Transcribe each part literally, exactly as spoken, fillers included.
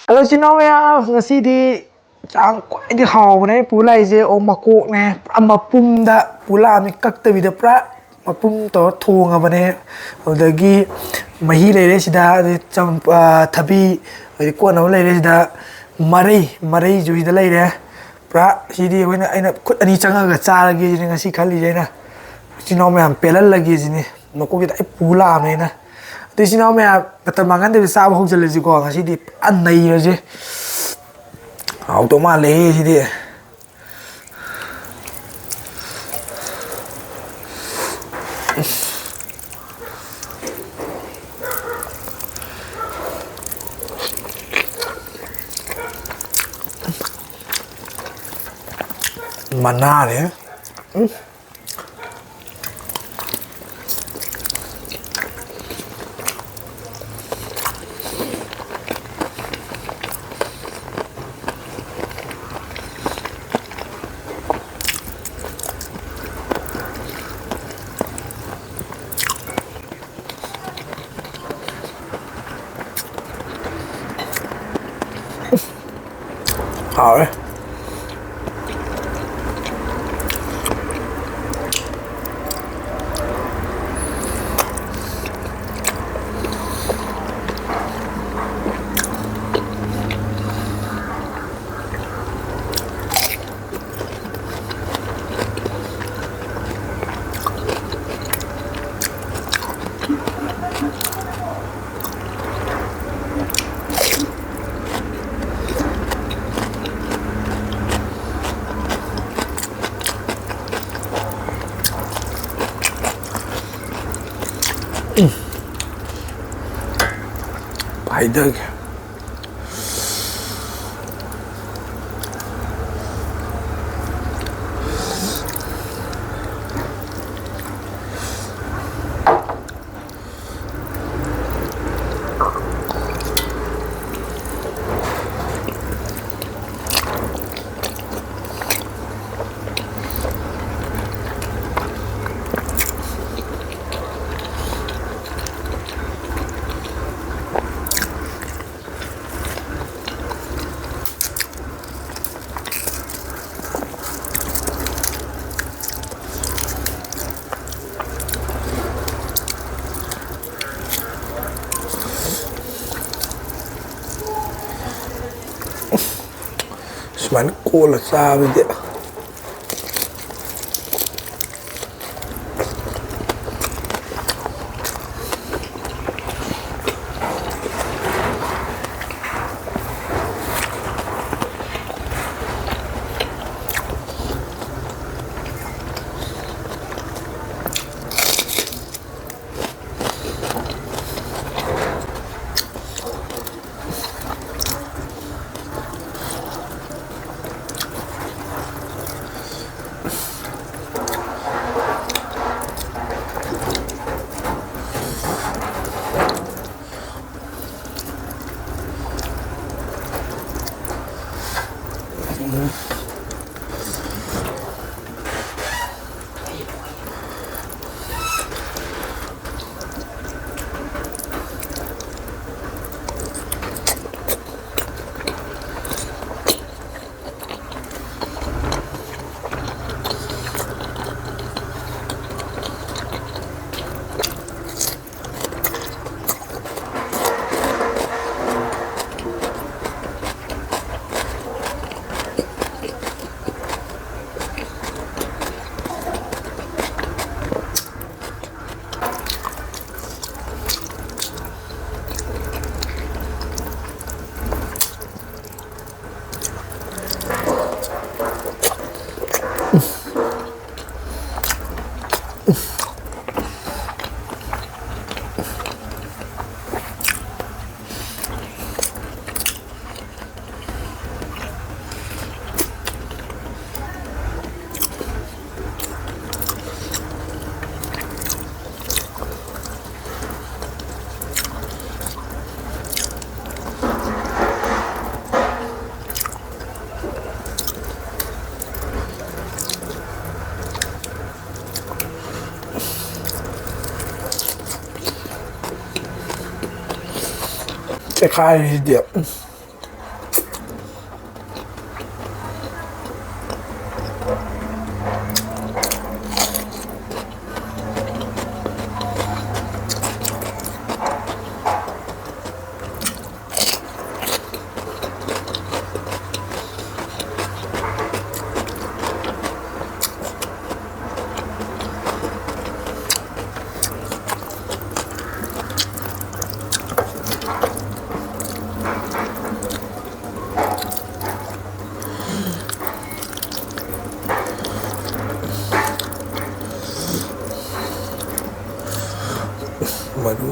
Hello, ꯏꯆꯤꯟ ꯏꯅꯥꯎ ꯃꯌꯥꯝ, ꯉꯁꯤꯗꯤ ꯆꯥꯛ ꯈ꯭ꯋꯥꯏꯗꯒꯤ ꯍꯥꯎꯕꯅꯦ ꯑꯩ ꯄꯨ ꯂꯥꯛꯏꯁꯦ꯫ ꯑꯣ, ꯃꯀꯣꯛꯅꯦ, ꯄꯨꯔꯥ ꯃꯄꯨꯝꯗ ꯄꯨ ꯂꯥꯛꯑꯕꯅꯤ, ꯀꯛꯇꯕꯤꯗ ꯄꯨꯔꯥ ꯃꯄꯨꯝ ꯇꯧꯔ ꯊꯣꯡꯉꯕꯅꯦ꯫ ꯑꯗꯨꯗꯒꯤ ꯃꯍꯤ ꯂꯩꯔꯦ ꯁꯤꯗ, ꯑꯗꯩ ꯆꯝ-, ꯑ, ꯊꯕꯤ, ꯑꯗꯩ ꯀꯣꯠꯅꯕ ꯂꯩꯔꯦ ꯁꯤꯗ, ꯃꯔꯩ, ꯃꯔꯩꯁꯨ ꯁꯤꯗ ꯂꯩꯔꯦ꯫ ꯄꯨꯔꯥ ꯁꯤꯗꯤ ꯑꯩꯈꯣꯏꯅ, ꯑꯩꯅ ꯈꯨꯠ ꯑꯅꯤ ꯆꯪꯉꯒ ꯆꯥꯔꯒꯦ ꯁꯤꯅꯤ ꯉꯁꯤ ꯈꯜꯂꯤꯁꯦ ꯑꯩꯅ꯫ ꯏꯆꯤꯟ ꯏꯅꯥꯎ ꯃꯌꯥꯝ ꯄꯦꯜꯍꯜꯂꯒꯦ ꯁꯤꯅꯤ꯫ ꯃꯀꯣꯛꯁꯤꯗ ꯑꯩ ꯄꯨ ꯂꯥꯛꯑꯕꯅꯦ ꯑꯩꯅ꯫ ꯑꯗꯨ ꯏꯆꯤꯟ ꯏꯅꯥꯎ ꯃꯌꯥꯝ ꯃꯇꯝ ꯃꯥꯡꯍꯟꯗꯕꯤꯗ ꯆꯥꯕ ꯍꯧꯖꯤꯜꯂꯁꯤꯀꯣ꯫ ꯉꯁꯤꯗꯤ ꯐꯖꯅ ꯅꯩꯔꯁꯦ꯫ ꯍꯥꯎꯗꯧ ꯃꯥꯜꯂꯦꯍꯦ ꯁꯤꯗꯤ꯫ ꯃꯅꯥꯅꯦ꯫ ꯎꯝ꯫ ꯍꯥꯎꯔꯦ꯫ ꯄꯥꯏꯊꯒꯦ꯫ ꯁꯨꯃꯥꯏꯅ ꯀꯣꯠꯂ ꯆꯥꯕꯗꯤ꯫ ꯆꯦꯈꯥꯏꯔꯤꯁꯤꯗꯤ꯫ ꯃꯔꯨ꯫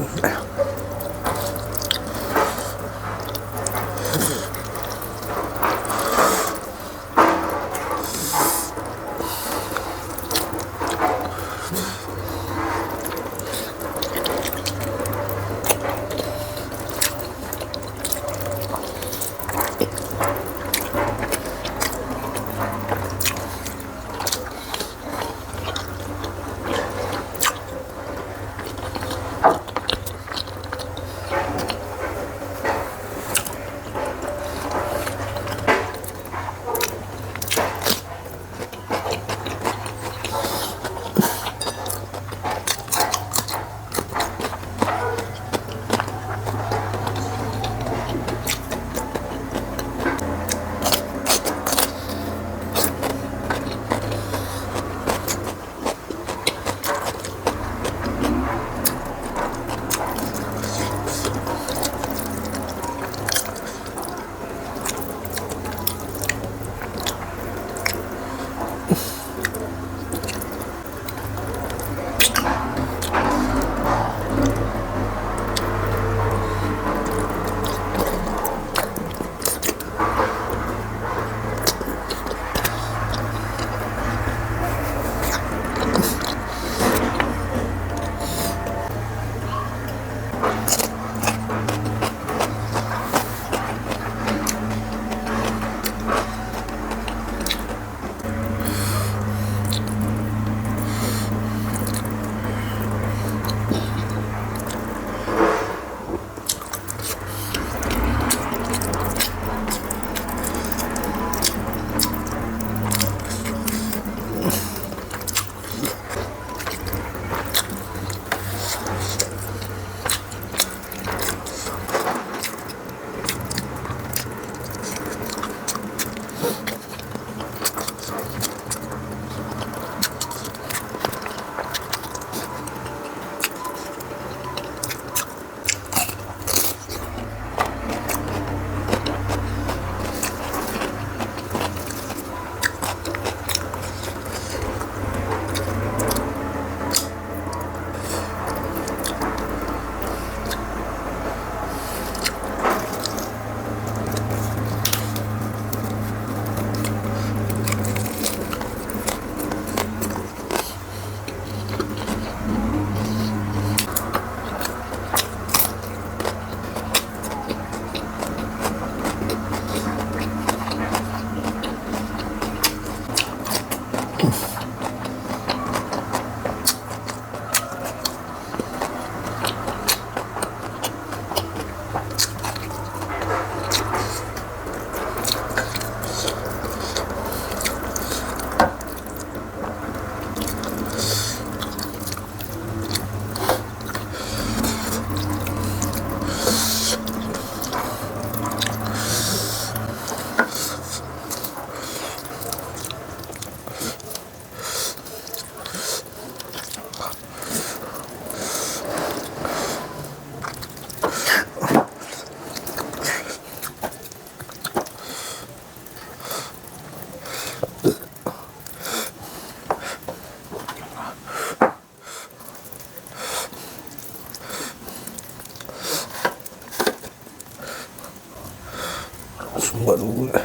ꯁꯨꯝꯕ ꯑꯗꯨꯒ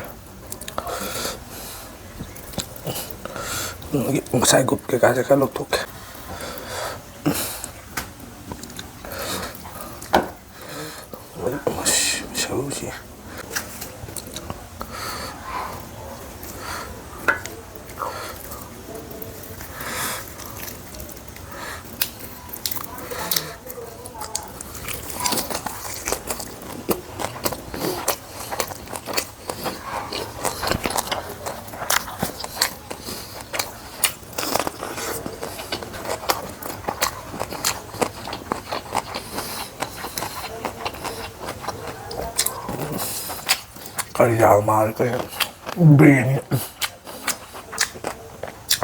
ꯉꯁꯥꯏ ꯒꯨꯠ ꯀꯩꯀꯥꯁꯦ ꯈꯔ ꯂꯧꯊꯣꯛꯀꯦ꯫ ꯁꯔꯨꯁꯤ꯫ ꯀꯔꯤ ꯌꯥꯕ ꯃꯥꯜꯂꯦ, ꯀꯔꯤ ꯕ꯭ꯔꯦꯟ,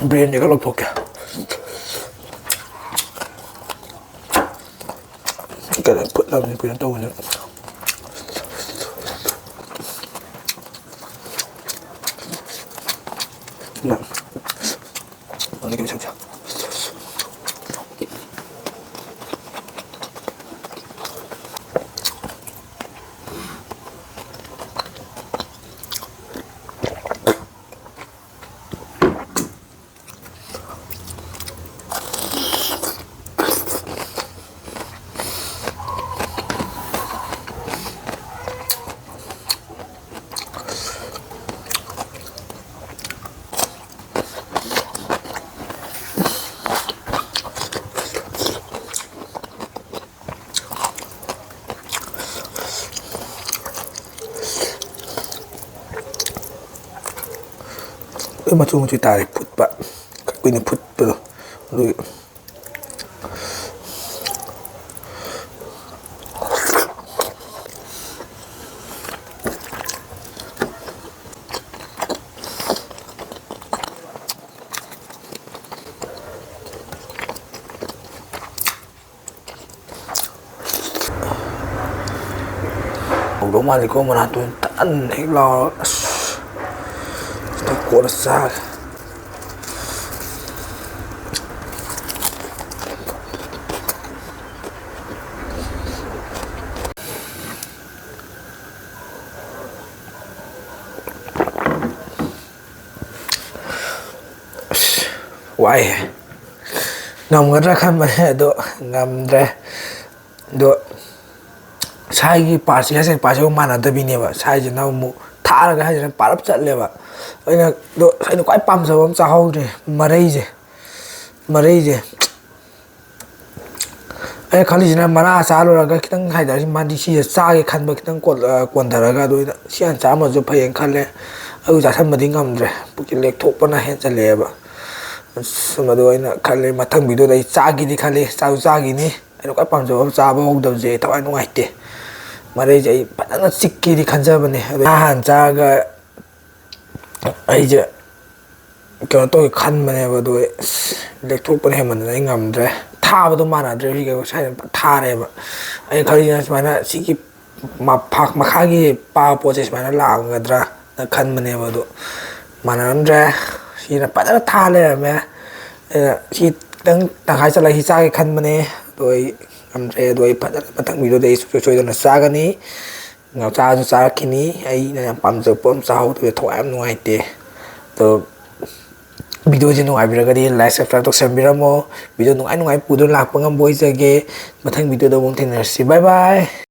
ꯕ꯭ꯔꯦꯟꯁꯦ ꯈꯔ ꯂꯧꯊꯣꯛꯀꯦ꯫ ꯀꯩꯅꯣ ꯐꯨꯠꯂꯕꯅꯤ ꯀꯩꯅꯣ ꯇꯧꯕꯅꯤꯅ꯫ ꯅꯪ, ꯅꯪ ꯀꯩꯅꯣ ꯁꯛꯁꯦ꯫ ꯂꯣꯏ ꯃꯆꯨ ꯃꯆꯨ ꯇꯥꯔꯦ ꯐꯨꯠꯄ꯫ ꯈꯔ ꯀꯨꯏꯅ ꯐꯨꯠꯄꯗꯣ ꯑꯗꯨꯒꯤ꯫ ꯍꯧꯗꯧ ꯃꯥꯜꯂꯤꯀꯣ, ꯃꯅꯥꯇꯣꯟ ꯇꯟ ꯍꯦꯛ ꯂꯥꯎꯔꯒ꯫ ꯑꯁ, ꯁꯤꯗ ꯀꯣꯟꯅ ꯆꯥꯒꯦ꯫ ꯄꯥꯏꯍꯦ꯫ ꯉꯝꯒꯗ꯭ꯔꯥ ꯈꯟꯕꯅꯦ, ꯑꯗꯣ ꯉꯝꯗ꯭ꯔꯦ꯫ ꯑꯗꯣ ꯁꯥꯏꯒꯤ ꯄꯥꯔꯠꯁꯤꯒ ꯁꯥꯏꯒꯤ ꯄꯥꯔꯠꯁꯤꯒ ꯃꯥꯟꯅꯗꯕꯤꯅꯦꯕ꯫ ꯁꯥꯏꯁꯤꯅ ꯑꯃꯨꯛ ꯊꯥꯔꯒ ꯍꯥꯏꯁꯤꯅ ꯄꯥꯔꯞ ꯆꯠꯂꯦꯕ꯫ ꯑꯩꯅ, ꯑꯗꯣ ꯑꯩꯅ ꯈ꯭ꯋꯥꯏ ꯄꯥꯝꯖꯕ ꯑꯃ ꯆꯥꯍꯧꯗ꯭ꯔꯦ, ꯃꯔꯩꯁꯦ꯫ ꯃꯔꯩꯁꯦ꯫ ꯑꯩꯅ ꯈꯜꯂꯤꯁꯤꯅ ꯃꯅꯥ ꯆꯥ ꯂꯣꯏꯔꯒ ꯈꯤꯇꯪ ꯍꯥꯏꯇꯥꯔꯦ, ꯃꯥꯗꯤ ꯁꯤꯁꯦ ꯆꯥꯒꯦ ꯈꯟꯕ ꯈꯤꯇꯪ ꯀꯣꯟ-, ꯑ, ꯀꯣꯟꯊꯔꯒ, ꯑꯗꯨ ꯑꯩꯅ ꯁꯤ ꯍꯥꯟꯅ ꯆꯥꯔꯝꯃꯁꯨ ꯐꯩꯌꯦꯅ ꯈꯜꯂꯦ꯫ ꯑꯗꯨ ꯆꯥꯁꯟꯕꯗꯤ ꯉꯝꯗ꯭ꯔꯦ, ꯄꯨꯛꯁꯦ ꯂꯦꯛꯊꯣꯛꯄꯅ ꯍꯦꯟꯖꯜꯂꯛꯑꯦꯕ꯫ ꯑꯁ, ꯃꯗꯨ ꯑꯩꯅ ꯈꯜꯂꯦ, ꯃꯊꯪ ꯚꯤꯗꯤꯑꯣꯗ ꯑꯩ ꯆꯥꯒꯦꯗꯤ ꯈꯜꯂꯤ, ꯆꯥꯁꯨ ꯆꯥꯈꯤꯅꯤ꯫ ꯑꯩꯅ ꯈ꯭ꯋꯥꯏ ꯄꯥꯝꯖꯕ ꯑꯃ ꯆꯥꯕ ꯍꯧꯗꯕꯁꯦ ꯑꯩ ꯊꯋꯥꯏ ꯅꯨꯡꯉꯥꯏꯇꯦ꯫ ꯃꯔꯩꯁꯦ ꯑꯩ ꯐꯖꯅ ꯆꯤꯛꯀꯦꯗꯤ ꯈꯟꯖꯕꯅꯦ, ꯑꯗꯣ ꯅꯍꯥꯟ ꯆꯥꯔꯒ ꯑꯩꯁꯦ ꯀꯩꯅꯣ ꯇꯧꯒꯦ ꯈꯟꯕꯅꯦꯕ, ꯑꯗꯣ ꯑꯩ ꯑꯁ, ꯂꯦꯛꯊꯣꯛꯄꯅ ꯍꯦꯟꯃꯟꯗꯅ ꯑꯩ ꯉꯝꯗ꯭ꯔꯦ꯫ ꯊꯥꯕꯗꯣ ꯃꯥꯟꯅꯗ꯭ꯔꯦ, ꯁꯤꯒ ꯁ꯭ꯋꯥꯏꯗ ꯊꯥꯔꯦꯕ꯫ ꯑꯩꯅ ꯈꯜꯂꯤꯁꯤꯅ ꯁꯨꯃꯥꯏꯅ ꯁꯤꯒꯤ ꯃꯐꯥ-, ꯃꯈꯥꯒꯤ ꯄꯥꯕ ꯄꯣꯠꯁꯦ ꯁꯨꯃꯥꯏꯅ ꯂꯥꯛꯑꯝꯒꯗ꯭ꯔꯥꯅ ꯈꯟꯕꯅꯦꯕ, ꯑꯗꯣ ꯃꯥꯟꯅꯔꯝꯗ꯭ꯔꯦ꯫ ꯁꯤꯅ ꯐꯖꯅ ꯊꯥ ꯂꯩꯔꯝꯃꯦ꯫ ꯑꯩꯅ ꯁꯤ ꯈꯤꯇꯪ ꯇꯪꯈꯥꯏ ꯆꯠꯂꯒ ꯁꯤ ꯆꯥꯒꯦ ꯈꯟꯕꯅꯦ, ꯑꯗꯣ ꯑꯩ ꯉꯝꯗ꯭ꯔꯦ꯫ ꯑꯗꯣ ꯑꯩ ꯐꯖꯅ ꯃꯊꯪ ꯚꯤꯗꯤꯑꯣꯗ ꯑꯩ ꯁꯨꯡꯁꯣꯏ ꯁꯣꯏꯗꯅ ꯆꯥꯒꯅꯤ꯫ ꯉꯥ ꯆꯥꯁꯨ ꯆꯥꯔꯛꯈꯤꯅꯤ꯫ ꯑꯩꯅ ꯌꯥꯝ ꯄꯥꯝꯖꯕ ꯄꯣꯠ ꯑꯃ ꯆꯥꯍꯧꯗꯕꯁꯦ ꯊꯋꯥꯏ ꯌꯥꯝ ꯅꯨꯡꯉꯥꯏꯇꯦ꯫ ꯑꯗꯣ ꯚꯤꯗꯤꯑꯣꯁꯦ ꯅꯨꯡꯉꯥꯏꯕꯤꯔꯒꯗꯤ like, subscribe ꯇꯧꯁꯟꯕꯤꯔꯝꯃꯣ꯫ ꯚꯤꯗꯤꯑꯣ ꯅꯨꯡꯉꯥꯏ ꯅꯨꯡꯉꯥꯏ ꯄꯨꯗꯨꯅ ꯂꯥꯛꯄ ꯉꯝꯕ ꯑꯣꯏꯖꯒꯦ꯫ ꯃꯊꯪ ꯚꯤꯗꯤꯑꯣꯗ ꯑꯃꯨꯛ ꯊꯦꯡꯅꯔꯁꯤ꯫ Bye bye꯫